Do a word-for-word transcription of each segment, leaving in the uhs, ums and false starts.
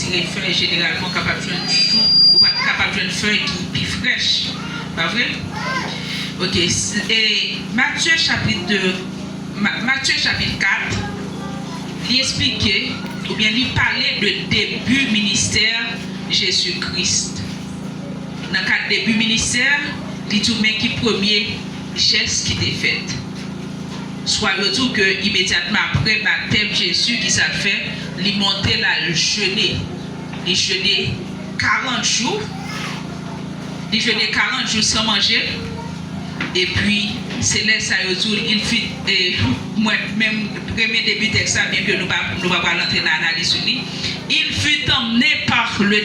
retire fèy, jeneralman w kapab jwenn jou, ou pa kapab jwenn fèy ki pi frèch, pa vre? Ok, s- e Matye chapit de, Ma- Matye chapit kat, li eksplike, oubyen li pale de debi ministè Jezi Kris. Nan kad debi ministè, li di w men ki premye jès ki te fèt. Swa yo di w ke imedyatman apre batèm Jezi, ki sa l fè? Li monte l al jene. Li jene karant jou. Li jene karant jou san manje. Epi, se lè sa yo di w, il fit, e, mwen menm, renmen debi tèks la, byen ke nou pa, nou pa pral antre nan analiz sou li. Il fut emmené par le,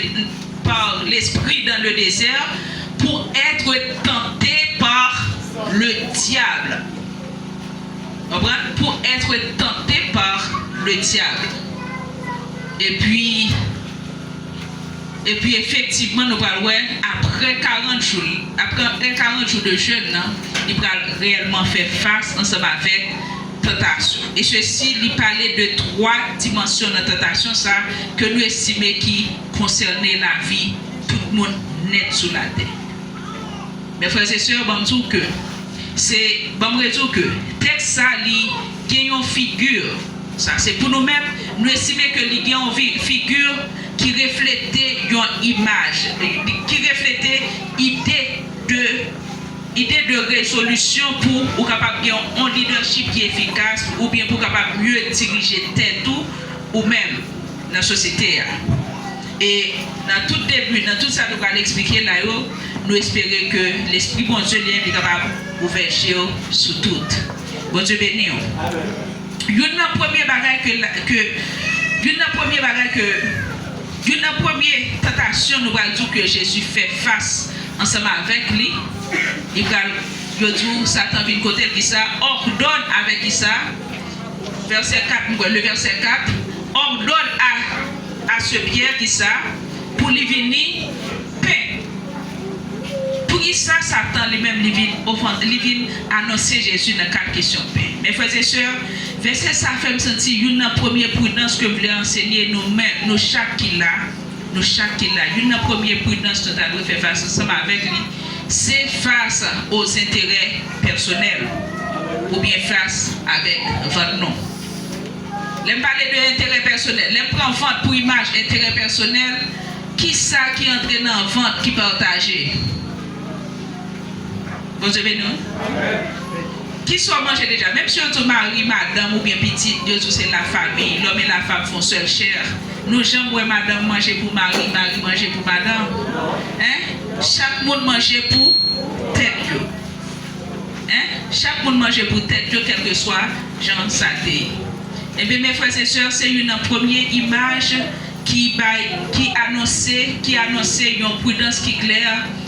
par l'Esprit dans le désert pour être tenté par le diable. Konprann? Pour être tenté par le diable. Epi, epi efektivman, nou pral wè, apre karant jou, apre karant jou de jèn nan, li pral reyèlman fè fas ansanm avèk tantasyon. E sesi, li pale de twa dimansyon nan tantasyon sa ke nou estime ki konsène lavi tout moun nèt sou latè. Men frè e sè, ban m di w ke se, ban m redi w ke tèks sa li gen yon figi, sa se pou nou menm, nou estime ke li gen yon vi- figi ki reflete yon imaj, ki reflete ide de, ide de rezolisyon pou ou kapab gen yon lidèchip ki efikas, oubyen pou w kapab mye dirije tèt ou, ou menm, nan sosyete a. E nan tout debi, nan tout sa nou pral eksplike la yo, nou espere ke Lespri Bondye li menm li kapab ouvè je w sou tout. Bondye beni w. Youn nan premye bagay ke, la- ke youn nan premye bagay ke, youn nan premye tantasyon nou pral di w ke Jezi fè fas ansanm avèk li, li pral, yo di w Satan vin kote l, kisa? Ordonne avec kisa? Vèsè kat, mwen kwè, le vèsè kat, ordonne à, à ce pierre, kisa? Pou li vini pen. Poukisa Satan li menm li vin ofan- li vin anonse Jezi nan kad kesyon pen? Men frè e sè, vèsè sa fè m santi youn nan premye pridans ke m vle ansenye nou menm, nou chak ki la, nou chak ki la, youn nan premye pridans nou ta dwe fè fas ansanm avèk li, se fas aux intérêts personnels, oubyen fas avèk vant nou. Lè m pale de enterè pèsonèl, lè m pran vant pou imaj enterè pèsonèl, kisa ki antre nan vant ki pataje? Bondye beni w. Kisa w manje deja? Menm si yo di w mari, madanm oubyen pitit, yo di w se la famille, l'homme et la femme font seule chair. Nou janm wè madanm manje pou mari, mari manje pou madanm? Hein? Chak moun manje pou tèt yo. Hein? Chak moun manje pou tèt yo, kèlkeswa jan sa te ye. Ebyen, men frè e sè, se youn nan premye imaj ki bay, ki anonse, ki anonse yon pridans ki klè,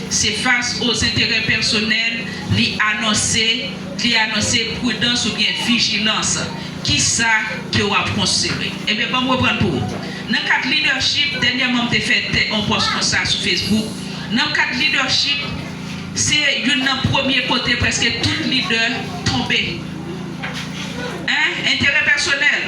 se fas aux intérêts personnels, li anonse, li anonse pridans oubyen vijilans. Kisa ke w ap konsidere? Ebyen, ban m reprann pou ou. Nan kad lidèchip, dènyèman m te fè te- yon pòs konsa sou Facebook. Nan kad lidèchip, se youn nan premye kote prèske tout lidè tonbe. Hein? Enterè pèsonèl.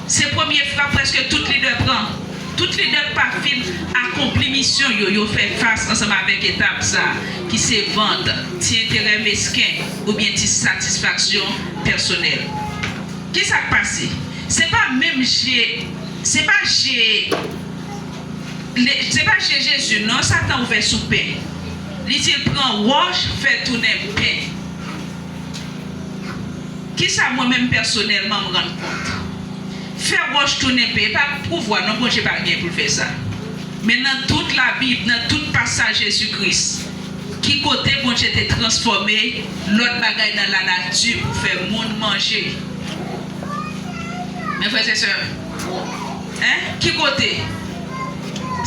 Se premye frap prèske tout lidè pran. Tout lidè k pa fin akonpli misyon yo, yo fè fas ansanm avèk etap sa, ki se vant, ti enterè mesken, oubyen ti satisfaksyon pèsonèl. Kisa k pase? Se pa menm je, se pa je, le- se pa je Jezi, non, Satan ouvè sou pen. Li di l pran wòch, fè tounen pen. Kisa mwen menm pèsonèlman m rann kont? Fè wòch tounen pen, e pa pouvwa non, Bondye pa gen pou l fè sa. Men nan tout Labib, nan tout pasaj Jezi Kris, ki kote Bondye te transfòme lòt bagay nan lanati pou fè moun manje? Men frè e sè, hein? Ki kote?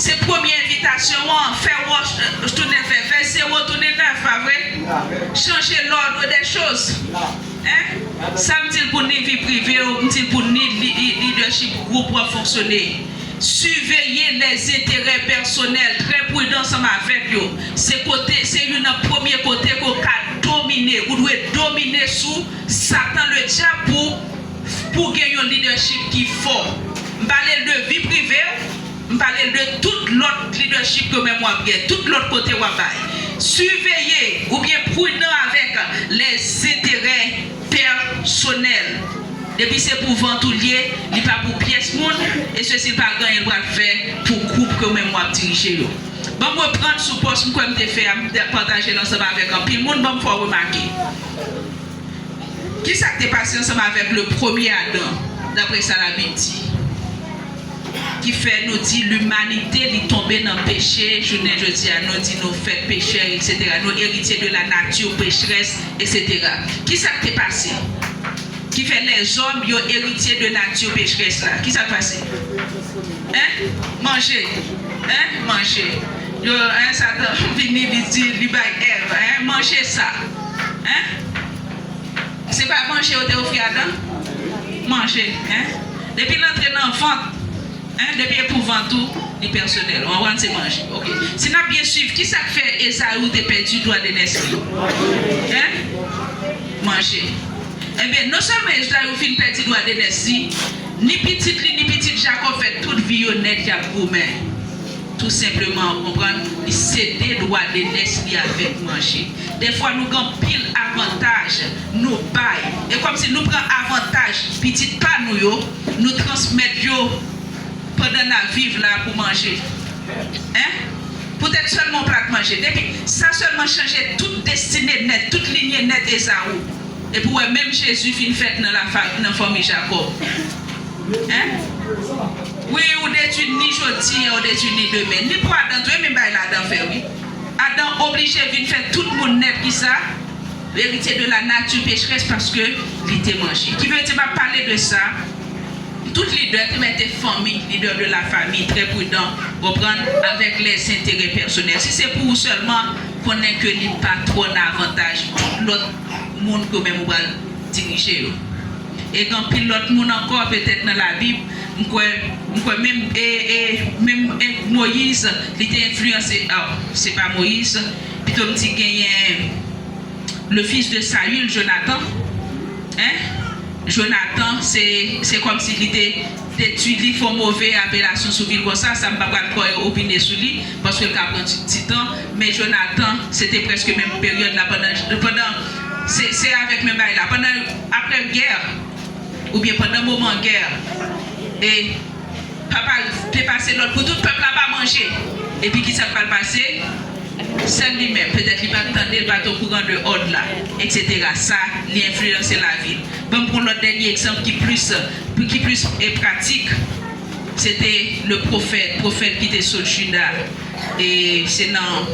Se premye envitasyon an, fè wòch, euh, tounen vè, fè zewo tounen nèf, pa vre? Chanje l'ordre des choses. Hein? Sa m di l pou ni vi prive w, m di l pou ni li- li- lidèchip gwoup w ap fonksyone. Siveye les intérêts personnels, trè pridan ansanm avèk yo. Se kote, se youn nan premye kote ke w ka domine, ou dwe domine sou Satan Ledyab pou, pou gen yon lidèchip ki fò. M pale l de vi prive w, Pale l de tout lòt lidèchip ke menm w ap gen, tout lòt kote w ap bay. Siveye oubyen pridan avèk lèzenterè pèsonèl. Depi se pou vant ou l ye, li pa pou pyès moun, e sesi l pa gen anyen l pral fè pou gwoup ke menm w ap dirije yo. Ban m reprann sou pòs m kwè m te fè a, m te pataje l ansanm avèk anpil moun, ban m fè w remake. Kisa k te pase ansanm avèk le premye Adan, dapre sa Labib di? Ki fè nou di limanite li tonbe nan peche, jounen jodi a nou di nou fèt pechè, etsetera. Nou eritye de la nature pécheresse, etsetera. Kisa k te pase? Ki fè lèzòm yo eritye de nature pécheresse la. Kisa k pase? Hein? Manje. Hein? Manje. Yo, hein, Satan vini, li di, li bay Èv, hein, manje sa. Hein? Se pa manje yo te ofri Adan? Manje, hein? Depi l antre nan vant, hein, depi e pou vant ou, li pèsonèl. Ou konprann, se manje. Ok. Si n ap byen swiv, kisa k fè Ezaou te pèdi dwa de nès li? Hein? Manje. Ebyen, non sèlman Ezaou fin pèdi dwa de nès li, ni pitit li, ni pitit Jakòb fè tout vi yo nèt y ap goumen. Tou senpleman, ou konprann, li sede dwa de nès li avèk manje. Dèfwa, nou gen anpil avantaj, nou bay. E kòmsi nou pran avantaj pitit pa nou yo, nou transmèt yo pandan n ap viv la pou manje. Hein? Poutèt sèlman yon plat manje. Depi, sa sèlman chanje tout destine nèt, tout linye nèt Ezaou. Epi w wè, menm Jezi fin fèt nan lafa-, nan fanmi Jakòb. Hein? Wi, ou detwi ni jodi a, ou detwi ni demen. Ni pou Adan tou, e menm bagay la Adan fè, wi. Adan oblije vin fè tout moun nèt, kisa? Eritye de la nature pécheresse, paske li te manje. Ki vle di, m ap pale de sa. Tout lidè te mete fanmi, leader de la famille, très prudent, konprann, avèk lèzenterè pèsonèl. Si se pou ou sèlman, konnen ke li pa twò nan avantaj tout lòt moun ke menm ou pral dirije yo. E gen anpil lòt moun ankò, petèt nan Labib, m kwè, m kwè menm, e, e, menm, e, Moyiz, li te enfliyanse, a, se pa Moyiz, pito m di genyen le fils de Saül, Jonathan. Hein? Jonathan, se, se kòmsi li te detwi, li fè yon move apelasyon sou vil konsa, sa m pa pral twò opine sou li, paske l ka pran ti, ti tan, men Jonathan, se te prèske menm peryòd la, pandan, pandan, se, se avèk menm bagay la, pandan, apre gè, oubyen pandan moman gè, e papa te pase lòd pou tout pèp la pa manje. Epi kisa k pral pase? Sèl li menm, petèt li pa t tande, li pa t okouran de òd la, etsetera. Sa, li enfliyanse lavi l. Ban m pran lòt dènye egzanp ki plis, ki plis, e, pratik. Se te le pwofèt, pwofèt ki te sot Jida. E se nan,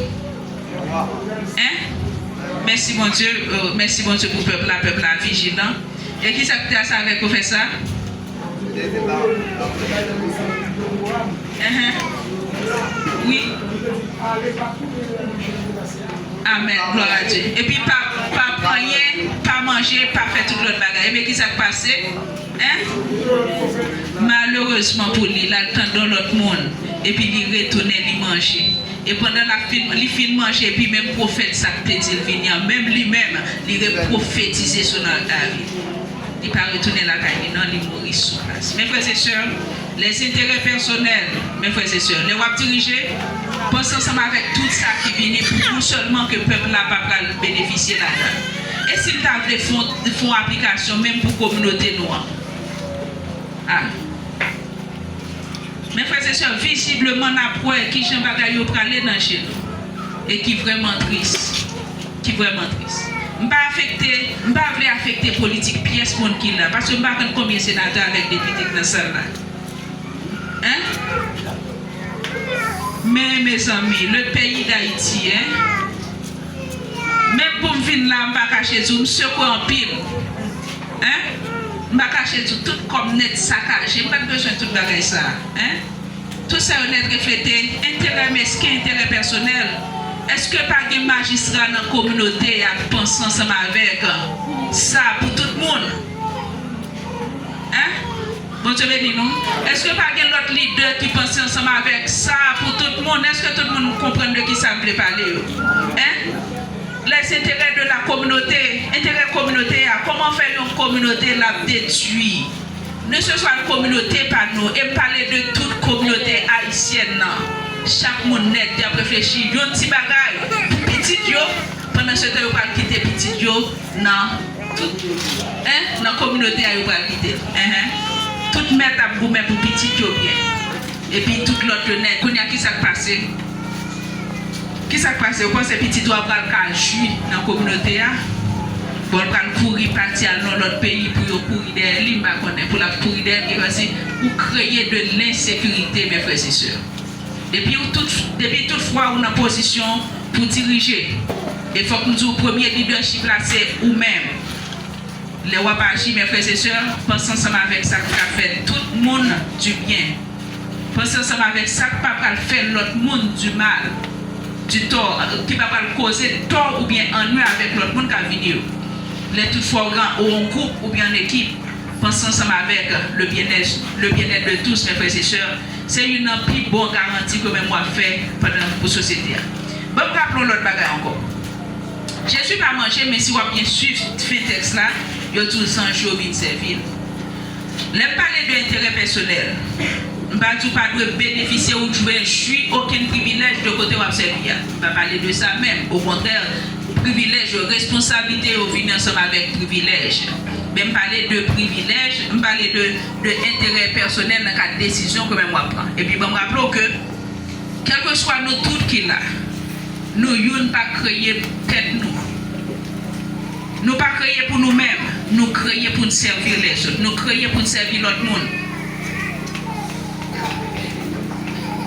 hein? Mèsi Bondye, euh, mèsi Bondye pou pèp la, pèp la vijilan. E kisa k te pase avèk pwofèt sa? Enhen. Wi. Amèn. Glwa a Dye. Epi pa, pa pran anyen, pa manje, pa fè tout lòt bagay. Ebyen, kisa k pase? Hein? Malerezman pou li, l al tande yon lòt moun. Epi li retounen, li manje. E pandan l ap fin, li fin manje, epi menm pwofèt sa k te di l vini an, menm li menm, li repwofetize sou nan lavi l. Li pa retounen lakay li non, li mouri sou plas. Mes frères et sœurs, les intérêts personnels, mes frères et sœurs, lè w ap dirije, panse ansanm avèk tout sa ki vini pou ou sèlman ke pèp la pa pral benefisye ladan l. E si l ta vle fè yon, fè yon aplikasyon menm pou kominote nou an? Ah. Mes frères et sœurs, vizibleman n ap wè kijan bagay yo prale nan je nou. E ki vrèman tris. Ki vrèman tris. M pa afekte, m pa vle afekte politik pyès moun ki la, paske m pa konn konbyen senatè avèk depite k nan sal la. Hein? Men, mezanmi, le peyi Dayiti, hein? Menm pou m vin la, m pa kache di w, m sekwe anpil. Hein? M pa kache di w, tout kòb nèt sakaje, m pa t bezwen tout bagay sa a. Hein? Tout sa yo nèt reflete enterè mesken, enterè pèsonèl. Èske pa gen majistra nan kominote a k panse ansanm avèk sa pou tout moun? Hein? Bondye beni nou. Èske pa gen lòt lidè ki panse ansanm avèk sa pou tout moun? Èske tout moun konprann de kisa m vle pale yo? Hein? Les intérêts de la communauté, enterè kominote a, kòman fè yon kominote l ap detwi? Ne se swa kominote pa nou, e m pale de tout kominote ayisyen. Ayisyèn nan, chak moun nèt te ap reflechi yon ti bagay pou pitit yo, pandan se tan yo pral kite pitit yo nan, en, nan kominote a yo pral kite. Enhen. Tout mèt ap goumen pou pitit yo byen. Epi tout lòt yo nèt. Kounye a, ki sa k pase? Ki sa k pase? Ou panse pitit ou a pral ka jwi nan kominote a? Bon, l pral kouri pati al nan lòt peyi pou yo kouri dèyè li, m pa konnen, pou l ap kouri dèyè l, gen pase ou kreye de lensekirite, mes frères et sœurs. Depi ou tout, depi tout fwa ou nan pozisyon pou dirije, e fòk m di w, premye lidèchip la se ou menm. Lè w ap aji, mes frères et sœurs, panse ansanm avèk sa ki ka fè tout moun du byen. Panse ansanm avèk sa k pa pral fè lòt moun du mal, du tort, ki pa pral koze tò oubyen annui avèk lòt moun k ap vini yo. Lè tout fwa w gen, ou an gwoup oubyen an ekip, panse ansanm avèk le bien-être, le bien-être de tous, mes frères et sœurs, se youn nan pi bon garanti ke menm w ap fè pandan pou sosyete a. Ban m raple w lòt bagay ankò. Jezi pa manje, men si w ap byen swiv fen tèks la, yo di w zanj yo vin sèvi l. Lè m pale de enterè pèsonèl, m pa di w pa dwe benefisye ou dwe jwi okenn privilèj de kote w ap sèvi a. M pa pale de sa menm. Okontrè, privilèj yo, responsablite yo vini ansanm avèk privilèj. Men m pale de privilèj, m pale de, de enterè pèsonèl nan kad desizyon ke menm w ap pran. Epi ban m raple w ke kèlkeswa nou tout ki la, nou youn pa kreye tèt nou. Nou pa kreye pou nou menm, nou kreye pou n sèvi lèzòt, nou kreye pou n sèvi lòt moun.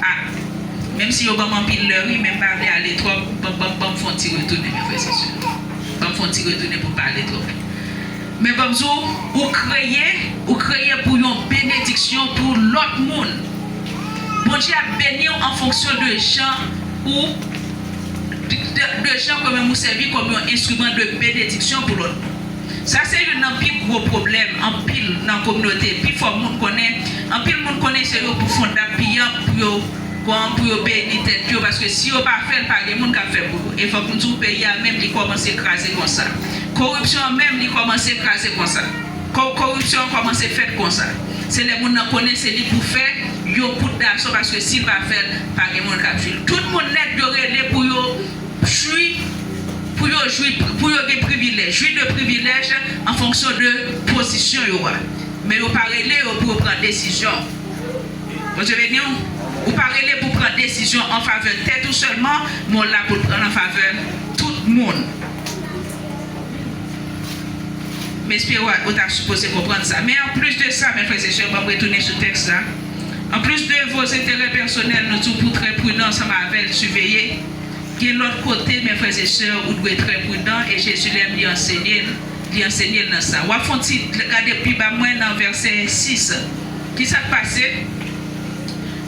A, menm si yo ban m anpil lè, wi, men m pa vle ale twòp, ban, ban, ban m fè yon ti retounen, mes frères et sœurs. Ban m fè yon ti retounen pou m pa ale twòp. Men ban m di w, ou kreye, ou kreye pou yon benediksyon pou lòt moun. Bondye ap beni w an fonksyon de jan ou, de, de, de jan ke menm ou sèvi kòm yon enstriman de benediksyon pou lòt moun. Sa se youn nan pi gwo pwoblèm anpil nan kominote. Pifò moun konnen, anpil moun konnen se yo pou fondap piyanp, pou yo, kòman pou yo beni tèt yo, paske si yo pa fè l, pa gen moun k ap fè pou yo. E fòk m di w, peyi a menm, li kòmanse kraze konsa. Koripsyon an menm, li kòmanse kraze konsa. Kò-, koripsyon an kòmanse fèt konsa. Se lè moun nan konnen se li pou fè yon kout dason, paske si l pa fè l, pa gen moun k ap jwi l. Tout moun nèt yo rele pou yo jwi, pou yo jwi, pou yo gen privilèj, jwi de privilèj an fonksyon de pozisyon yo a. Men yo pa rele yo pou yo pran desizyon. Bondye beni w. Ou pa rele pou pran desizyon an favè tèt ou sèlman, men w la pou l pran an favè tout moun. M espere w, ou ta sipoze konprann sa. Men anplis de sa, mes frères et sœurs, ban m retounen sou tèks la. En plus de vos intérêts personnels, nou di w pou trè pridan ansanm avè l, siveye. Gen lòt kote, mes frères et sœurs, ou dwe trè pridan, e Jezi li menm li ansenye l, li ansenye l nan sa. W ap fè yon ti gade pi ba mwen nan vèsè sis. Kisa k pase?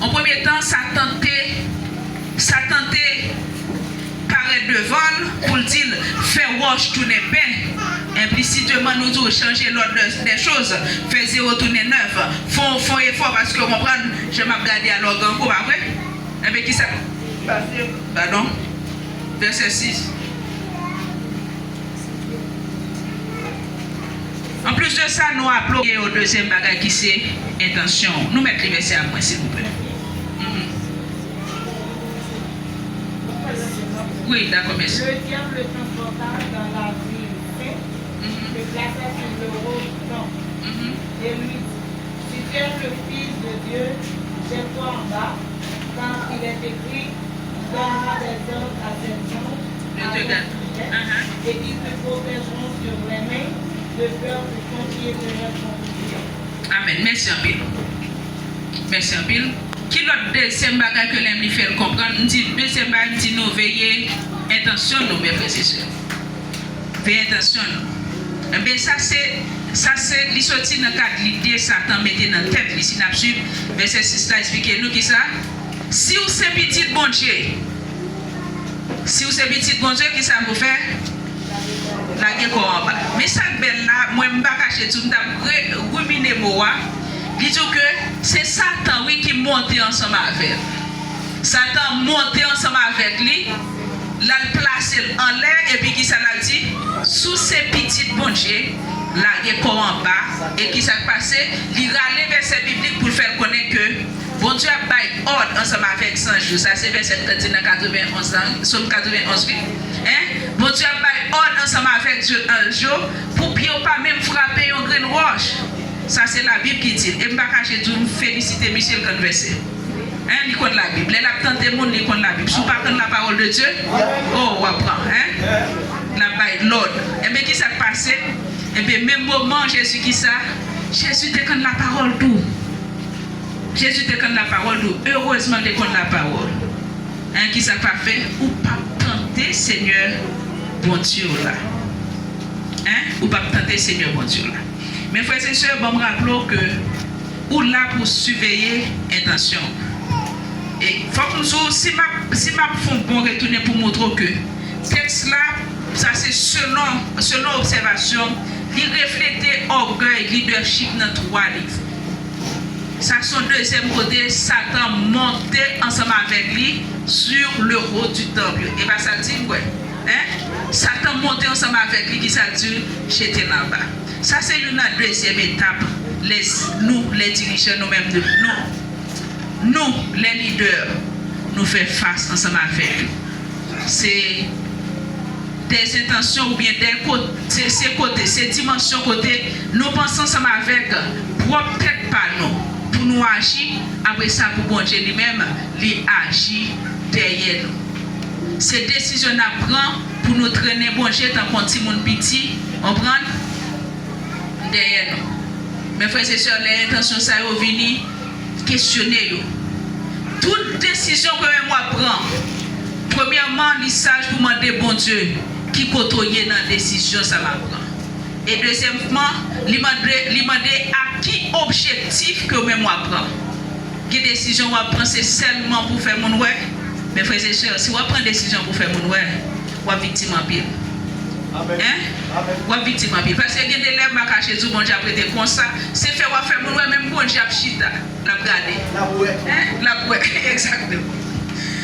An premye tan, Satan te, Satan te parèt devan l pou l di l, fè wòch tounen pen. Enplisiteman, nou di w chanje lòd dè, dè choz, fè zewo tounen nèf. Fè w, fè w efò paske w konprann jan m ap gade a lè w grangou, pa vre? Enben, kisa k pase? Padon? Vèsè sis. Anplis de sa, nou aple w yon dezyèm bagay ki se entansyon w. Nou mèt li vèsè a pou mwen, silvouplè. Mhm. Wi, dakò, mèsi. Le diable le transporta dans la ville sainte, mhm, et le plaça sur le haut temple, mhm, et lui dit, Si tu es le Fils de Dieu, jette-toi en bas, car il est écrit, il donnera des ordres à ses anges à ton sujet, et ils te protégeront sur les mains, de peur que ton pied ne heurte contre pierre. Amèn. Mèsi anpil. Mèsi anpil. Ki lòt dezyèm bagay ke lè m li fè l konprann? M di, dezyèm bagay, m di nou veye entansyon nou, mes frères et sœurs. Veye entansyon nou. Enben, sa se, sa se, li soti nan kad lide Satan mete nan tèt li. Si n ap swiv, vèsè sis la eksplike nou kisa? Si w se pitit Bondye, si w se pitit Bondye, kisa pou fè? Lage kò w anba. Men sa k bèl la, mwen m pa kache di w, m t ap re-, rimine mo a. Li di w ke se Satan, wi, ki monte ansanm avè l. Satan monte ansanm avèk li, l al plase l anlè, epi kisa l al di? Si w se pitit Bondye, lage kò w anba. E kisa k pase? Li rale vèsè biblik pou l fè l konnen ke Bondye ap bay òd ansanm avèk zanj yo. Sa se vèsè k di nan katrevenonz lan, Sòm katrevenonz, wi. Hein? Bondye ap bay òd ansanm avèk zanj yo pou pye w pa menm frape yon grenn wòch. Sa se Labib ki di l. E m pa kache di w, m felisite misye, l konn vèsè. Hein? Li konn Labib. Lè l ap tante moun, li konn Labib. Si w pa konn la parole de Dieu, oh, w ap pran. Hein? L ap bay lòd. Enben, ki sa k pase? Enben, menm moman, Jezi ki sa? Jezi te konn la parole tou. Jezi te konn la parole tou. Erezman, l te konn la parole. Hein, ki sa k pa fè? Ou p ap tante Senyè Bondye w la. Hein? Ou p ap tante Senyè Bondye w la. Men, frè e sè, ban m raple w ke ou la pou siveye entansyon w. E fòk m di w, si m ap, si m ap fè yon bon retounen pou montre w ke tèks la, sa se selon, selon obsèvasyon m, li reflete ògèy lidèchip nan twa liv. Sa se yon dezyèm kote Satan monte ansanm avèk li sur le haut du temple. E pa sa l di, m kwè. Hein? Satan monte ansanm avèk li, ki sa l di? Jete l anba. Sa se youn nan dezyèm etap lè nou, lè dirijan, nou menm, nou, nou, lè lidè, nou fè fas ansanm avèk se dè entansyon oubyen dè kote, se, se kote, se dimansyon kote nou panse ansanm avèk pwòp tèt pa nou pou nou aji, apre sa pou Bondye li menm, li aji dèyè nou. Se desizyon n ap pran pou nou trennen Bondye tankou yon timoun piti, konprann? Dèyè nou. Men frè e sè, lè entansyon sa yo vini, kesyone yo. Tout desizyon ke menm w ap pran, premyèman, li saj pou mande Bondye ki kote w ye nan desizyon sa m ap pran. E dezyèmman, li mande, li mande a ki objektif ke menm w ap pran. Gen desizyon w ap pran se sèlman pou fè moun wè. Men frè e sè, si w ap pran desizyon pou fè moun wè, w ap viktim anpil. Hein? W ap viktim anpil. Paske gen de lè m pa kache di w Bondye ap rete konsa. Se fè w ap fè moun wè, menm Bondye ap chita. L ap gade. L ap wè. Hein? L ap wè. Egzakteman.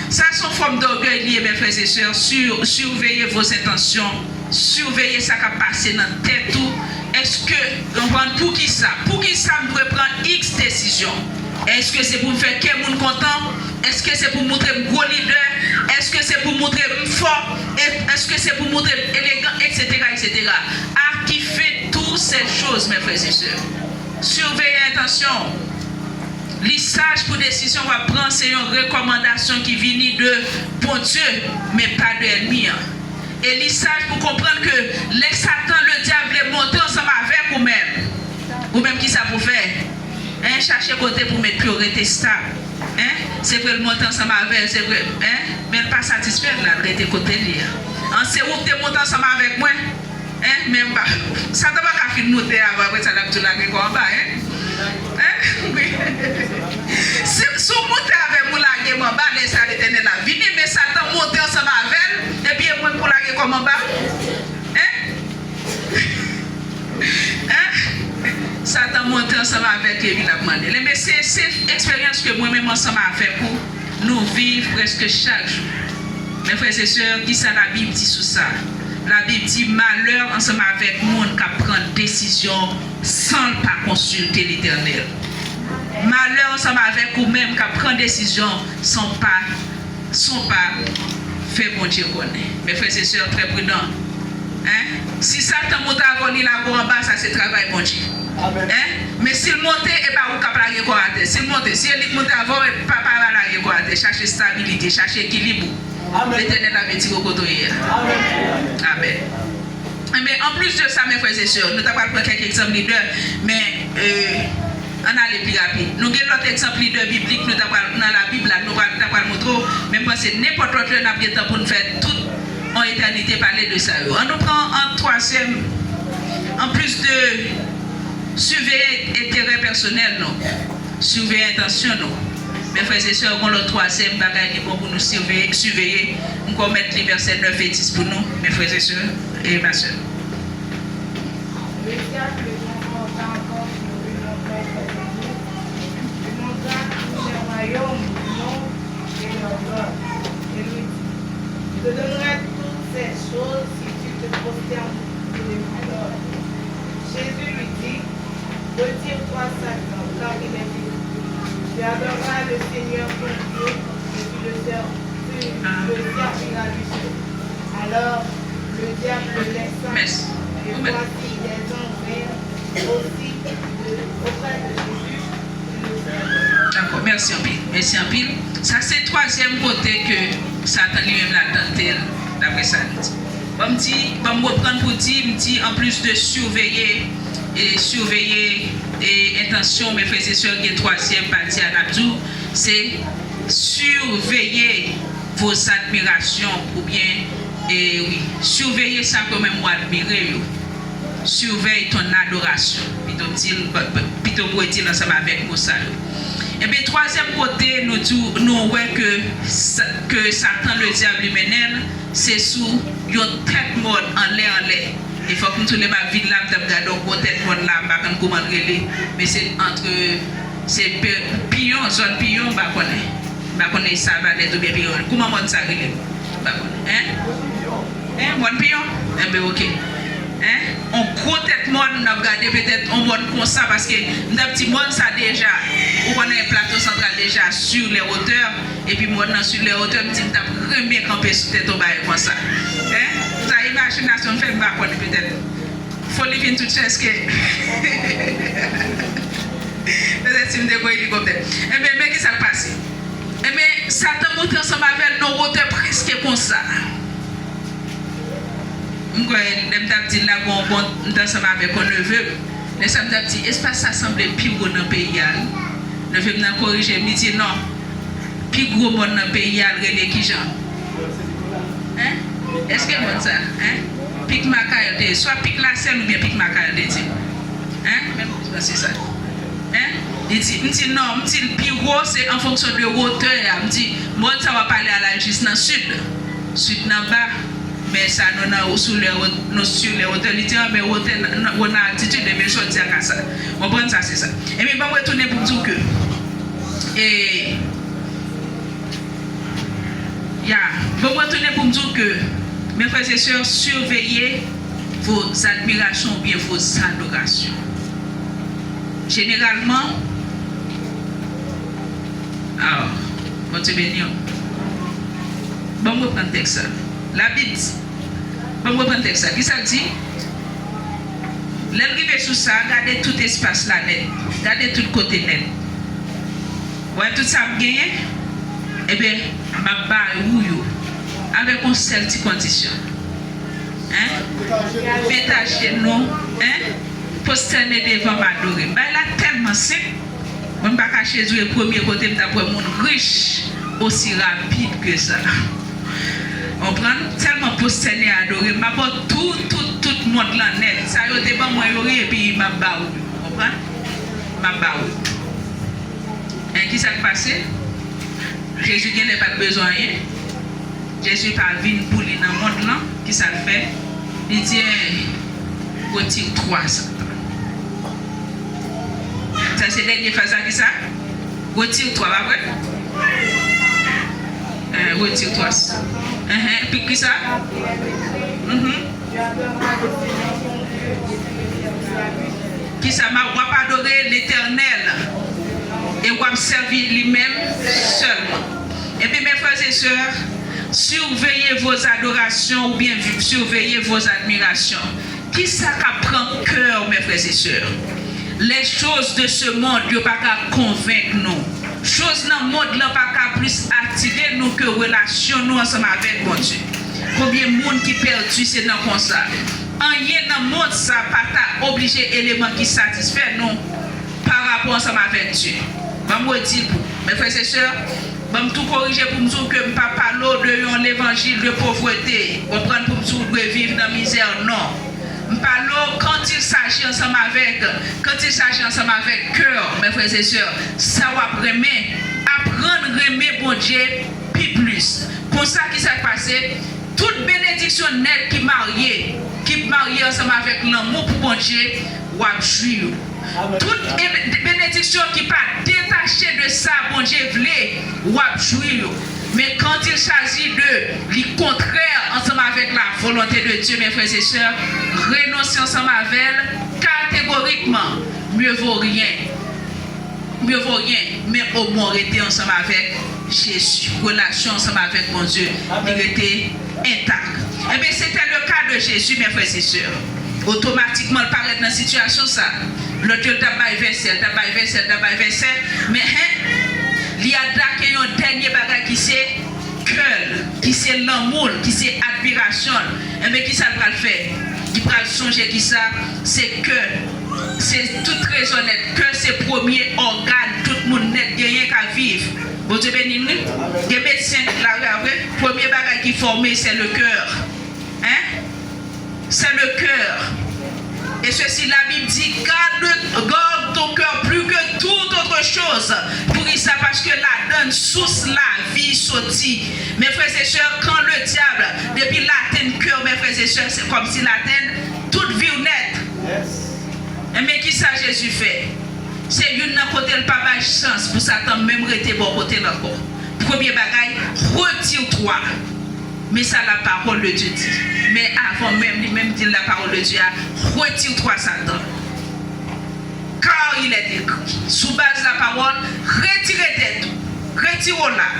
Sa se yon fòm dògèy li ye, men frè e sè. Sur-, surveillez vos intentions. Siveye sa k ap pase nan tèt ou. Èske, konprann, poukisa? Poukisa m dwe pran iks desizyon? Èske se pou m fè kè moun kontan? Èske se pou montre m gwo lidè? Èske se pou montre m fò? E, èske se pou montre m elegan, etsetera, etsetera? À qui fait toutes ces choses, mes frères et sœurs? Siveye entansyon w. Li saj pou desizyon w ap pran se yon rekòmandasyon ki vini de Bondye, men pa de ènmi an. E li saj pou konprann ke lè Satan, Ledyab, vle monte ansanm avèk ou menm, ou menm ki sa pou fè? Hein, chache kote pou met pye w, rete stab. Hein? Se vre l monte ansanm avè, se vre, hein? Men l pa satisfè, l al rete kote l ye a. An, se ou k te monte ansanm avèk mwen. Hein? Men m pa, Satan pa ka fin monte avan, apre sa l ap di w lage kò anba, hein? Hein? Wi. Si, si w monte avè m, ou lage m anba, lè sa Letènèl ap vini, men Satan monte ansanm avè l, epi e mwen pou lage kò m anba? Hein? Hein? Satan monte ansanm avèk li epi l ap mande l. Enben, se, se eksperyans ke mwen menm ansanm avèk ou, nou viv prèske chak jou. Men frè e sè, kisa Labib di sou sa? Labib di, malè ansanm avèk moun k ap pran desizyon san l pa konsilte Letènèl. Malè ansanm avèk ou menm k ap pran desizyon san w pa, san w pa fè Bondye konnen. Men frè e sè, trè pridan. Hein? Si Satan monte avè w, li lage w anba, sa se travay Bondye. Hein? Men si l monte, e pa ou k ap lage kò w atè. Si l monte, si e li k monte avè w, e pa, pa lage kò w atè. Chache estabilite, chache ekilib ou. Letènèl ap etire w kote w ye a. Amèn. Enben, anplis de sa, men frè e sè, nou ta pral pran kèk egzanp lidè, men, euh, ann ale pi rapid. Nou gen lòt egzanp lidè biblik, nou ta pral, nan Labib la, nou pral, ta pral montre w, men m panse nenpòt lòt lè n ap gen tan pou n fè tout yon etènite pale de sa yo. Ann nou pran an twazyèm, anplis de siveye enterè pèsonèl nou, siveye entansyon nou. Men frè e sè, gon lòt twazyèm bagay ki bon pou nou siveye, siveye. M kwè w mèt li vèsè nèf e dis pou nou, men frè e sè e ma sè. Messie a appelé son corps par corps pour le nom de Jésus, et montra à tous les royaumes du monde et leur gloire. Et lui dit, Je donnerai toutes ces choses si tu te prosternes devant l'autre. Jésus lui dit, Retire-toi, Satan, car il est écrit, Tu adoreras le Le diable ira lui suivre. Alors, le diable laissa, et voici, des anges vinrent aussi de, auprès de Jésus, qui le servaient. Dakò, mèsi anpil. Mèsi anpil. Sa se twazyèm kote ke Satan li menm la tante l, daprè sa nou di. Ban m di, ban m reprann pou di, m di, anplis de siveye, e siveye, e entansyon, men frè e sè, gen twazyèm pati a n ap di w, se surveillez vos admirations, oubyen, e wi, siveye sa ke menm ou admire yo. Surveille ton adoration. Pito m di l, pito m redi l ansanm avèk mo sa yo. Ebyen, twazyèm kote nou di, nou wè ke sa, ke Satan le diable li mennen l, se sou yon tèt mòn anlè, anlè. E fòk m tou lè m ap vin la, m t ap gade yon gwo tèt mòn la, m pa konn kouman l rele, men se antre, se pe-, Piyon, zòn Piyon, m pa konnen. M pa konnen Savanèt oubyen Piyon. Kouman mòn sa rele? M pa konnen. Hein? Hein? Mòn Piyon? Enben, oke. Hein? On gwo tèt mòn, n ap gade petèt on mòn konsa, paske m t ap di mòn sa deja, ou konnen Plato Santral deja sur les hauteurs, epi mòn nan sur les hauteurs, m di m t ap renmen kanpe sou tèt on bagay konsa. Hein? Sa imajinasyon m fè, m pa konnen petèt. Foli vin tout chèske. Petèt si m te gon elikoptè. Enben, men ki sa k pase? Enben, Satan monte ansanm avè l nan wotè prèske konsa. M kwè, lè m t ap di l la, bon, bon, m t ansanm avèk yon neve m. Lè sa m t ap di, espas sa sanble pi wo nan peyi a, wi. Neve m nan korije m, li di, non. Pi gwo mòn nan peyi a, l rele kijan? Hein? Èske mòn sa? Hein? Pik Makayò te ye. Swa Pik Lasèl oubyen Pik Makayò te di. Hein? Menm se sa. Hein? Li di, m di non, m di l pi wo, se an fonksyon de wotè a. M di, mòn sa w ap pale a l al jis nan sid. Sid nan ba. Men sa nou nan, sou lè, nou sur les hauteurs. Li di, ah, men wotè, nan, nan, ou nan altitid, ebyen jodi a ka sa. Konprann sa, se sa. Ebyen, ban m retounen pou m di w ke, e, Ya, bon, mwen tounen pou m di w ke, mes frères et sœurs, surveillez vos admirations oubyen vos adorations. Jeneralman, ah, Bondye beni w. Bon, mwen pran tèks sa. Labib di, Ban m reprann tèks la. Kisa l di? Lè l rive sou sa, gade tout espas la nèt. Gade tout kote nèt. Wè tout sa m genyen? Ebyen, m ap ba ou yo. Avèk yon sèl ti kondisyon. Hein? Pete ajenou, hein? Pwostène devan m, adore m. Bagay la tèlman senp. Mwen, m pa kache di w, e premye kote m t ap wè moun rich osi rapid ke sa. Konprann? Tèlman pwostène, adore m, m ap ba w tout, tout, tout mond lan nèt. Sa yo te ban mwen yo, wi, epi m ap ba w yo. Konprann? M ap ba w yo. Men ki sa k pase? Jezi genlè pa t bezwen anyen. Jezi pa vin pou li nan mond lan. Ki sa l fè? Li di, eh, retire twa sa. Sa se dènye fraz la, ki sa? Retire twa, pa vre? Eh, retire twa sa. Enhen, epi ki sa? Mhm. Ki sa? M ap, w ap adore Letènèl e w ap sèvi li menm sèlman. Ebyen, mes frères et sœurs, surveillez vos adorations oubyen surveillez vos admirations. Kisa k ap pran kè w, mes frères et sœurs? Les choses de ce monde yo pa ka konvenk nou. Choz nan mond lan pa ka plis atire nou ke relasyon nou ansanm avèk Bondye. Konbyen moun ki pèdi se nan konsa? Anyen nan mond sa pa ta oblije eleman ki satisfè nou pa rapò ansanm avèk Dye. Ban m redi l pou, mes frères et sœurs, ban m tou korije pou m di w ke m pa pale w de yon levanjil de povrete, konprann, pou m di w dwe viv nan mizè, non. M pale w quand il s'agit ansanm avèk, quand il s'agit ansanm avèk kè w, mes frères et sœurs, sa w ap renmen, aprann renmen Bondye pi plis. Konsa, ki sa k pase? Tout benediksyon nèt ki marye, ki marye ansanm avèk lanmou pou Bondye, w ap jwi yo. Tout e-, benediksyon ki pa detache de sa Bondye vle, w ap jwi yo. Men quand il s'agit de li kontrè ansanm avèk la volonté de Dieu, mes frères et sœurs, renonse ansanm avè l kategorikman. Mieux vaut rien. Mieux vaut rien, men omwen w rete ansanm avèk Jezi, relasyon ansanm avèk Bondye, li rete entak. Ebyen, se te le ka de Jezi, mes frères et sœurs. Otomatikman, l parèt nan sitiyasyon sa. Lòt yo, l t ap bay vèsè, l t ap bay vèsè, l t ap bay vèsè. Men, hen, li atake yon dènye bagay ki se kè l, ki se lanmou l, ki se admirasyon l. Enben, kisa l pral fè? Li pral sonje kisa? Se kè, se tout trezò nèt, kè se premye ògàn tout moun nèt genyen ka viv. Bondye beni n, wi. Gen medsen ki la, wi, a vre. Premye bagay ki fòme, se le kè. Hein? C'est le cœur. Et ceci, la Bible dit, garde, garde ton cœur plus que toute autre chose. Poukisa? Paske ladan l sous lavi soti. Mes frères et sœurs, quand le diable, depi l atenn kè w, mes frères et sœurs, se kòmsi l atenn tout vi w nèt. Enben, kisa Jezi fè? Se youn nan kote l pa bay chans pou Satan menm rete bò kote l ankò. Premye bagay, retire-toi. Men sa la parole de Dieu dit. Men avan menm, li menm di la parole de Dieu a, retire-toi, Satan. Car il est écrit, sou baz la parole, retire tèt ou, retire w la.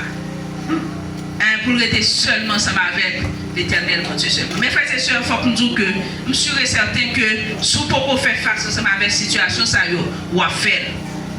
Hein, pou l rete sèlman ansanm avèk Letènèl Bondye sèlman. Mes frères et sœurs, fòk m di w ke m sûr et certain ke si w poko fè fas ansanm avèk sitiyasyon sa yo, w ap fè l.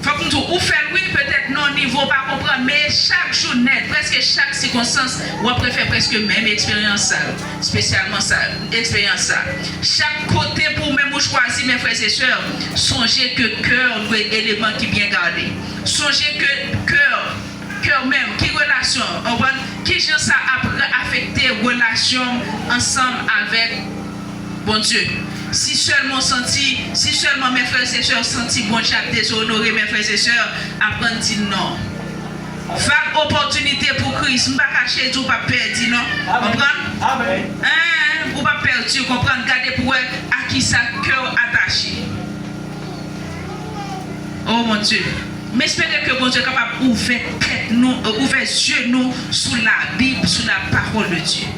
Fòk m di w, ou fè l wi, petèt nan yon nivo w pa konprann, men chak jou nèt, prèske chak sikonstans, w ap refè prèske menm eksperyans sa yo, espesyalman sa, eksperyans sa. Chak kote pou ou menm ou chwazi, mes frères et sœurs, sonje ke kè w dwe eleman ki byen gade. Sonje ke kè w, kè w menm, ki relasyon, w konprann? Ki jan sa ap re-, afekte relasyon m ansanm avèk Bondye? Si sèlman w santi, si sèlman, mes frères et sœurs, w santi Bondye ap dezonore, mes frères et sœurs, aprann di non. Vag opòtinite pou Kris, m pa kache di w p ap pèdi non. Konprann? Hein, ou p ap pèdi, konprann? Gade pou wè a kisa kè w atache. Oh mon Dieu. M espere ke Bondye kapab ouvè tèt nou, euh, ouvè zye nou sou Labib, sou la parole de Dieu.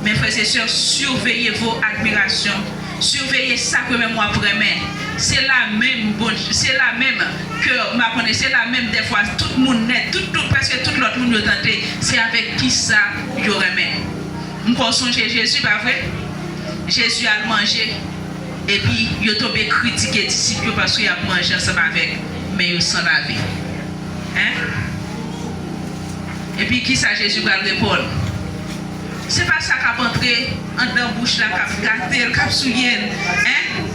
Mes frères et sœurs, surveillez vos admirations. Siveye sa ke menm w ap renmen. Se la menm, bon, se la menm ke, m pa konnen, se la menm dèfwa tout moun nèt, tout, tout, prèske tout lòt moun yo tante, se avèk kisa yo renmen. M kwè w sonje Jezi, pa vre? Jezi al manje, epi yo tonbe kritike disip yo paske y ap manje ansanm avèk men yo san lave. Hein? Epi kisa Jezi pral reponn? Se pa sa k ap antre anndan bouch la k ap gate l, k ap souye l, hein?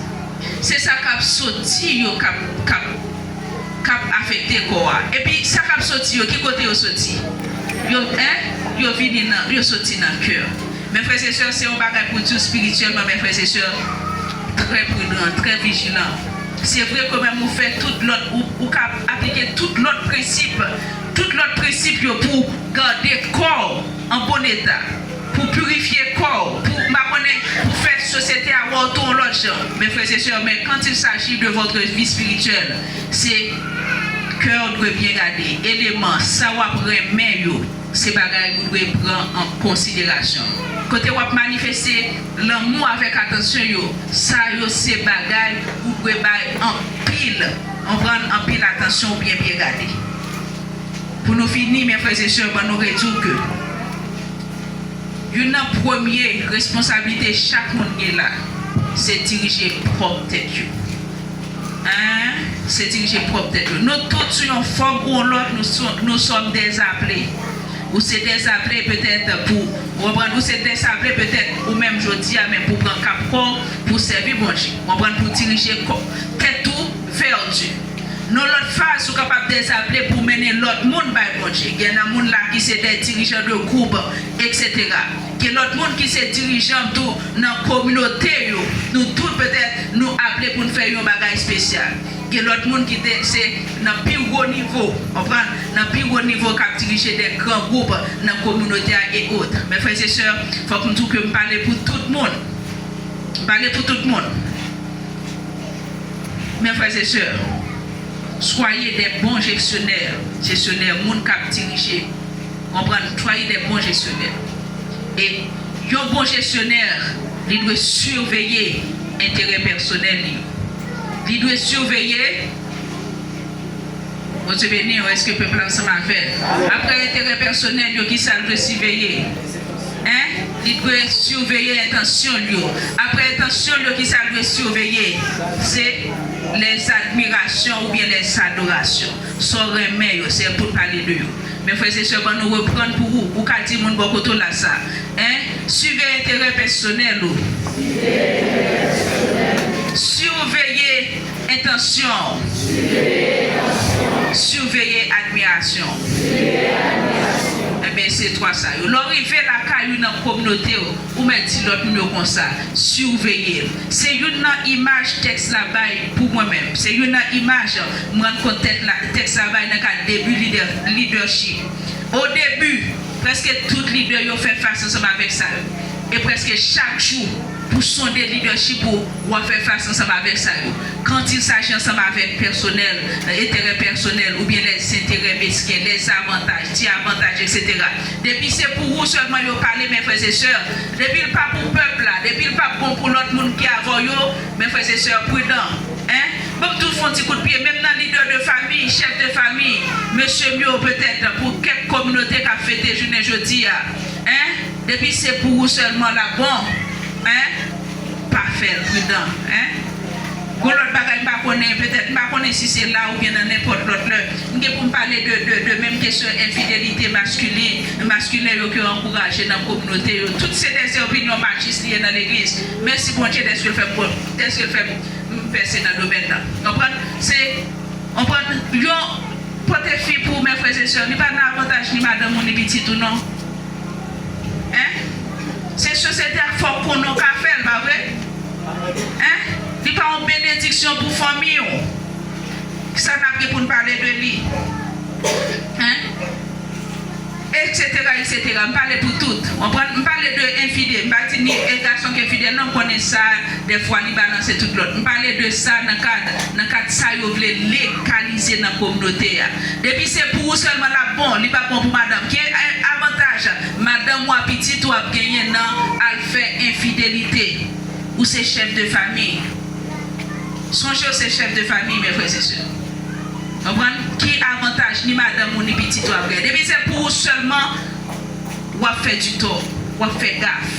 Se sa k ap soti yo k ap, k ap, k ap afekte kò a. Epi sa k ap soti yo, ki kote yo soti? Yo, hein? Yo vini nan, yo soti nan kè. Mes frères et sœurs, se yon bagay pou di w espirityèlman, mes frères et sœurs, trè pridan, trè vijilan. Se vre ke menm ou fè tout lòt, ou, ou ka aplike tout lòt prensip, tout lòt prensip yo pou gade kò w an bon eta, pou pirifye kò w, pou, m pa konnen, pou fè sosyete a wè w tou yon lòt jan. Mes frères et sœurs, mais quand il s'agit de votre vie spirituelle, se kè w dwe byen gade, eleman, sa w ap renmen yo. Se bagay ou dwe pran an konsiderasyon. Kote w ap manifeste lanmou avèk atansyon yo, sa yo se bagay ou dwe bay anpil, anpil, anpil atansyon ou byen, byen gade. Pou nou fini, mes frères et sœurs, ban nou redi w ke youn nan premye responsablite chak moun gen la, se dirije pwòp tèt yo. Hein? Se dirije pwòp tèt yo. Nou tout, sou yon fòm ou yon lòt, nou so-, nous sommes des appelés. Ou se des appelés petèt pou, ou konprann, ou se des appelés petèt ou menm jodi a, men pou pran kap kò w, pou sèvi Bondye. Ou konprann, pou dirije kò, tèt ou vè Dye. Nan lòt faz, ou kapab des appelés pou mennen lòt moun bay Bondye. Gen nan moun la ki se des dirigeants de groupe, et cetera. Gen lòt moun ki se dirijan tou nan kominote yo. Nou tout petèt nou aple pou n fè yon bagay espesyal. Gen lòt moun ki te, se nan pi wo nivo, konprann? Nan pi wo nivo k ap dirije de gran gwoup nan kominote a e ot. Mes frères et sœurs, fòk m di w ke m pale pou tout moun. M pale pou tout moun. Mes frères et sœurs, soyez des bons gestionnaires, gestionnaires, moun k ap dirije. Konprann, soyez des bons gestionnaires. E yon bon jesyonè, li dwe siveye enterè pèsonèl li yo. Li dwe siveye Bondye beni w, èske pèp la ansanm avè l? Apre enterè pèsonèl yo, kisa l dwe siveye? Hein? Li dwe siveye entansyon l yo. Apre entansyon l yo, kisa l dwe siveye? Se lèzadmirasyon oubyen lèzadorasyon. Sa w renmen yo, se pou n pale de yo. Men frè e sè, ban nou reprann pou ou. Ou ka di moun bò kote w la sa. Hein? Siveye enterè pèsonèl ou. Siveye entansyon w. Siveye admirasyon w. Enben, se twa sa yo. Lè w rive lakay ou nan kominote w, ou mèt di lòt moun yo konsa, siveye l. Se youn nan imaj tèks la bay pou mwen menm. Se youn nan imaj m rann kont tèt la, tèks la bay nan kad debi lidè, lidèchip. O debi, prèske tout lidè yo fè fas ansanm avèk sa yo. E prèske chak jou, pou sonde lidèchip ou, w ap fè fas ansanm avèk sa yo. Quand il s'agit ansanm avèk pèsonèl, enterè pèsonèl, oubyen lèzenterè mesken, lèzavantaj, ti avantaj, etsetera. Depi se pou ou sèlman yo pale, men frè e sè, depi l pa pou pèp la, depi l pa bon pou lòt moun ki avè w yo, men frè e sè, pridan. Hein? Ban m tou fè yon ti kout pye, menm nan lidè de fanmi, chèf de fanmi, mesye m yo, petèt, pou kèk kominote k ap fete jounen jodi a, hein? Depi se pou ou sèlman l ap bon, hein? Pa fè l, pridan, hein? Gon lòt bagay m pa konnen, petèt, m pa konnen si se la oubyen nan nenpòt lòt lè. M gen pou m pale de, de, de menm kesyon enfidelite maskilin, maskilen yo ke yo ankouraje nan kominote yo. Tout se de opinyon machistes li ye nan legliz. Mèsi Bondye dèske l fè m, dèske l fè m m pèse nan domèn nan. Konprann? Se, konprann? Yon pote fi pou ou, men frè e sè, li pa nan avantaj ni madanm ou ni pitit ou non. Hein? Se sosyete a k fè w konnen w ka fè l, pa vre? Hein? Li pa yon benediksyon pou fanmi w. Kisa n ap gen pou n pale de li? Hein? Etsetera, etsetera. M pale pou tout. Konprann? M pale de enfidèl. M pa di ni e gason ki enfidèl, non, m konnen sa, dèfwa, li balanse tout lòt. M pale de sa nan kad, nan kad sa yo vle legalize nan kominote a. Depi se pou ou sèlman l ap bon, li p ap bon pou madanm. Ki, eh, avantaj madanm ou a, pitit ou ap genyen nan al fè enfidelite? Ou se chèf de fanmi. Sonje w se chèf de fanmi, men frè e sè. Konprann? Ki avantaj ni madanm ou ni pitit ou ap gen? Depi se pou ou sèlman, w ap fè ditò, w ap fè gaf.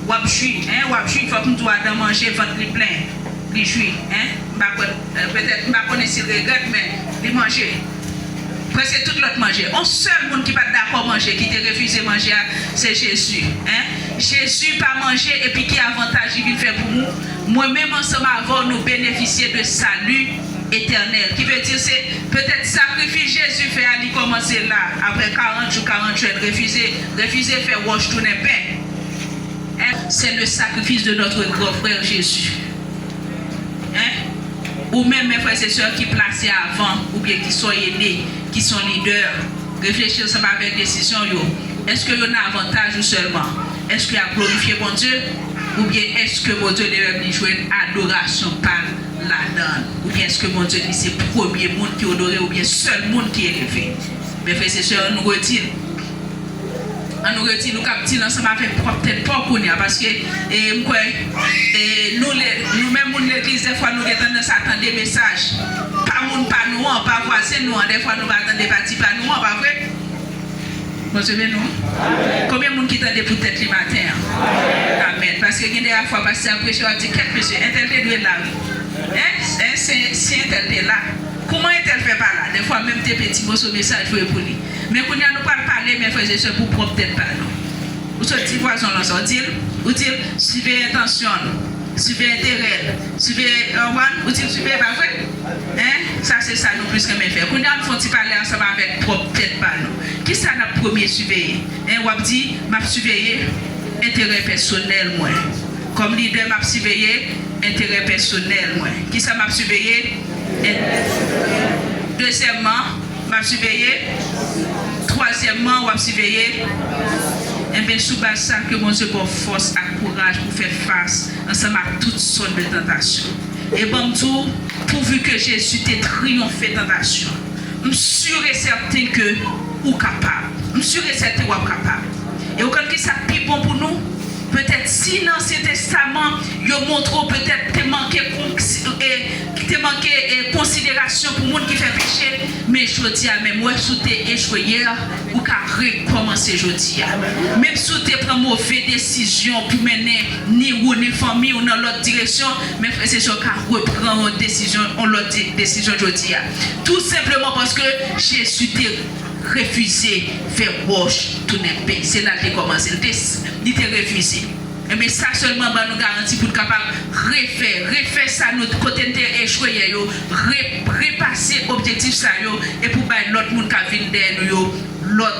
W ap jwi, hein, w ap jwi, fòk m di w adan manje, vant li plen, li jwi, hein. M pa kwè, eh, petèt, m pa konnen si l regrèt, men li manje. Prèske tout lòt manje. On sèl moun ki pa t dakò manje, ki te refize manje a, se Jezi. Hein? Jezi pa manje, epi ki avantaj li vin fè pou nou? Mwen menm ansanm avè w, nou benefisye de sali etènèl. Ki vle di se petèt sakrifis Jezi fè a, li kòmanse la, apre karant jou, karant jèn, refize, refize fè wòch tounen pen. Hein? C'est le sacrifice de notre grand frère Jésus. Hein? Ou menm, men frè e sè ki plase avan, oubyen ki son ene, ki son lidè, reflechi ansanm avèk desizyon yo. Èske yo nan avantaj ou sèlman? Èske y ap glorifye Bondye? Oubyen èske Bondye li menm li jwenn adorasyon pa l ladan l? Oubyen èske Bondye li se premye moun ki onore, oubyen sèl moun ki eleve? Men frè e sè, ann nou redi l. Ann nou redi l, ou kab di l ansanm avèk pwòp tèt pa w kounye a, paske, e, m kwè, e, nou, le, nou menm moun legliz, dèfwa nou gen tandans a tande mesaj pa moun pa nou an, pa vwazen nou an, dèfwa nou pa tande pati pa nou an, pa vre? Bondye beni w. Konbyen moun ki tande pou tèt li maten an? Amèn. Paske gen de fwa pastè ap preche, w ap di, kèt mesye, entèl te dwe la wi. Hein? Hein? Si, si entèl te la, kòman entèl fè pa la? Dèfwa menm te pedi moso mesaj vre pou li. Men kounye a nou pral pale, men frè e sè, pou pwòp tèt pa nou. Ou sot di vwazen w lan sa, ou di l, ou di l, siveye entansyon l, siveye enterè l, siveye, ou konprann? Ou di l siveye, pa vre? Hein? Sa se sa nou plis renmen fè. Kounye a nou fè yon ti pale ansanm avèk pwòp tèt pa nou. Kisa n ap premye siveye? Hein? W ap di, m ap siveye enterè pèsonèl mwen. Kòm lidè, m ap siveye enterè pèsonèl mwen. Kisa m ap siveye? En-, dezyèmman, m ap siveye. Twazyèmman, w ap siveye. Enben, sou baz sa, ke Bondye ba w fòs ak kouraj pou fè fas ansanm ak tout sòt de tantasyon. E ban m di w, pouvi ke Jezi te triyonfe tantasyon, m si e sèten ke ou kapab. M si e sèten w ap kapab. E ou konn ki sa k pi bon pou nou? Petèt si nan Ansyen Testaman, yo montre w petèt te manke kon-, e, te manke, e, konsiderasyon pou moun ki fè peche, men jodi a menm, wè, si w te echwe yè, ou ka rekòmanse jodi a. Menm si w te pran move desizyon pou mennen ni ou ni fanmi w nan lòt direksyon, men frè e sè, w ka repran yon desizyon, yon lòt di-, desizyon jodi a. Tou senpleman paske Jezi te refize fè wòch tounen pen. Se la l te kòmanse. Li te, li te refize. Ebyen, sa sèlman ban nou garanti pou n kapab refè, refè sa nou, kote n te echwe yè yo, re-, repase objektif sa yo, e pou bay lòt moun k ap vin dèyè nou yo lòt,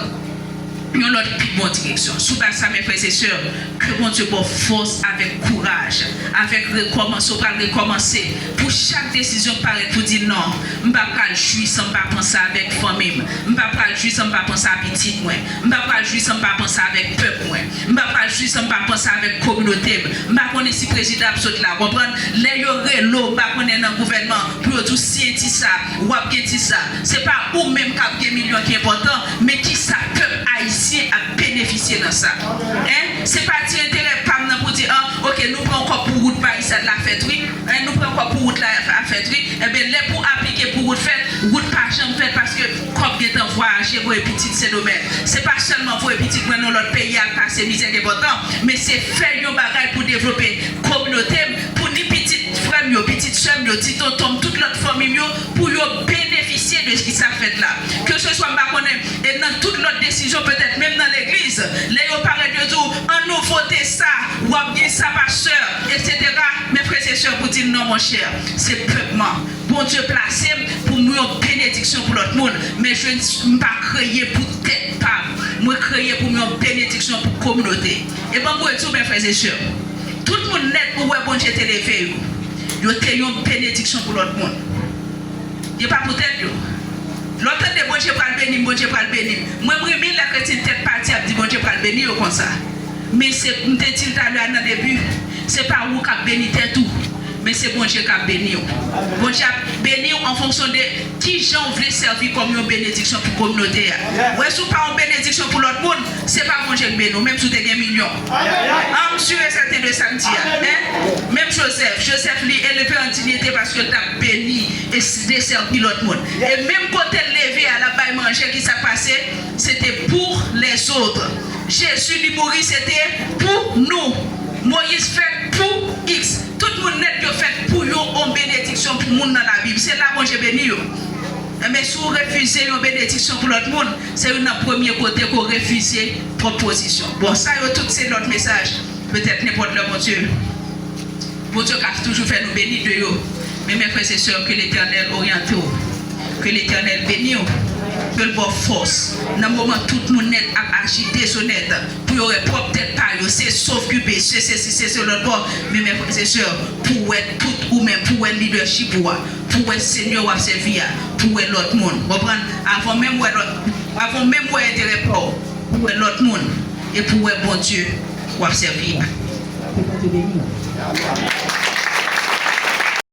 yon lòt pi bon direksyon. Sou baz sa, men frè e sè, ke Bondye ba w fòs avèk kouraj, avèk rekòmanse, w pral rekòmanse. Pou chak desizyon k parèt pou di non, m pa pral jwi san m pa panse avèk fanmi m. M pa pral jwi san m pa panse a pitit mwen. M pa pral jwi san m pa panse avèk pèp mwen. M pa pral jwi san m pa panse avèk kominote m. M pa konnen si prezidan ap sot la, w konprann? Lè yo rele w, m pa konnen nan gouvènman, pou yo di w siyen ti sa, w ap gen ti sa. Se pa ou menm k ap gen milyon ki enpòtan, men kisa pèp ayisyen ap benefisye nan sa. Hein? Se pa ti enterè pa m nan pou di, ah, ok, nou pran yon kòb pou wout Marisad la fèt, wi. Hein, nou pran kòb pou wout la, la fèt, wi. Enben, lè pou aplike pou wout fèt, wout pa janm fèt paske kòb gentan vwayaje voye pitit Sendomeng. Se pa sèlman voye pitit mwen nan lòt peyi al pase mizè k enpòtan, men se fè yon bagay pou devlope kominote m, pou ni pitit frè m yo, pitit sè m yo, ti tonton m, tout lòt fanmi m yo, pou yo benefisye de sa k fèt la. Keseswa m pa konnen, e nan tout lòt desizyon, petèt menm nan legliz, lè yo parèt yo di w, an nou vote sa, w ap gen sa pastè, etsetera. Men frè e sè, pou di non, monchè, se pèp mwen. Bondye plase m pou m yon benediksyon pou lòt moun, men je n-, m pa kreye pou tèt pa m. Mwen kreye pou m yon benediksyon pou kominote. E ban mwen di w, men frè e sè, tout moun nèt ou wè Bondye te leve yo, yo te yon benediksyon pou lòt moun. Yo pa pou tèt yo. Lè w tande Bondye pral beni m, Bondye pral beni m. Mwen, m renmen lè kretyen tèt pati ap di Bondye pral beni yo konsa. Men se, m te di l talè a nan debi, se pa ou k ap beni tèt ou, men se Bondye k ap beni w. Bondye ap beni w an fonksyon de kijan w vle sèvi kòm yon benediksyon pou kominote a. Wè, si w pa yon benediksyon pou lòt moun, se pa Bondye k beni w, menm si w te gen milyon. Am si e sèten de sa m di a. Hein? Menm Jozèf, Jozèf li elve an diyite paske l t ap beni e s-, desèvi lòt moun. E menm kote l leve a, l ap bay manje, ki sa k pase? Se te pour les autres. Jezi li mouri, se te pou nou. Moyiz fèt pou X. Tout moun nèt yo fèt pou yo, yon benediksyon pou moun nan Labib. Se la Bondye beni yo. Enben, si w refize yon benediksyon pou lòt moun, se youn nan premye kote ke w refize pwòp pozisyon. Bon, sa yo tout se lòt mesaj. Petèt nenpòt lè, Bondye, Bondye ka toujou fè nou beni de yo. Men, men frè e sè, ke Letènèl oryante w. Ke Letènèl beni w. Ke l ba w fòs. Nan moman tout moun nèt ap aji dezonèt, pou yo wè pwòp tèt pa yo, se sa w okipe, se sesi, se se lòt bò. Men, men frè e sè, pou w wè tout ou menm, pou w wè lidèchip ou a, pou w wè Senyè w ap sèvi a, pou w wè lòt moun. Konprann? Avan menm w wè lòt, avan menm w wè enterè pa w, pou w wè lòt moun, e pou w wè Bondye w ap sèvi a. Ke Bondye beni w.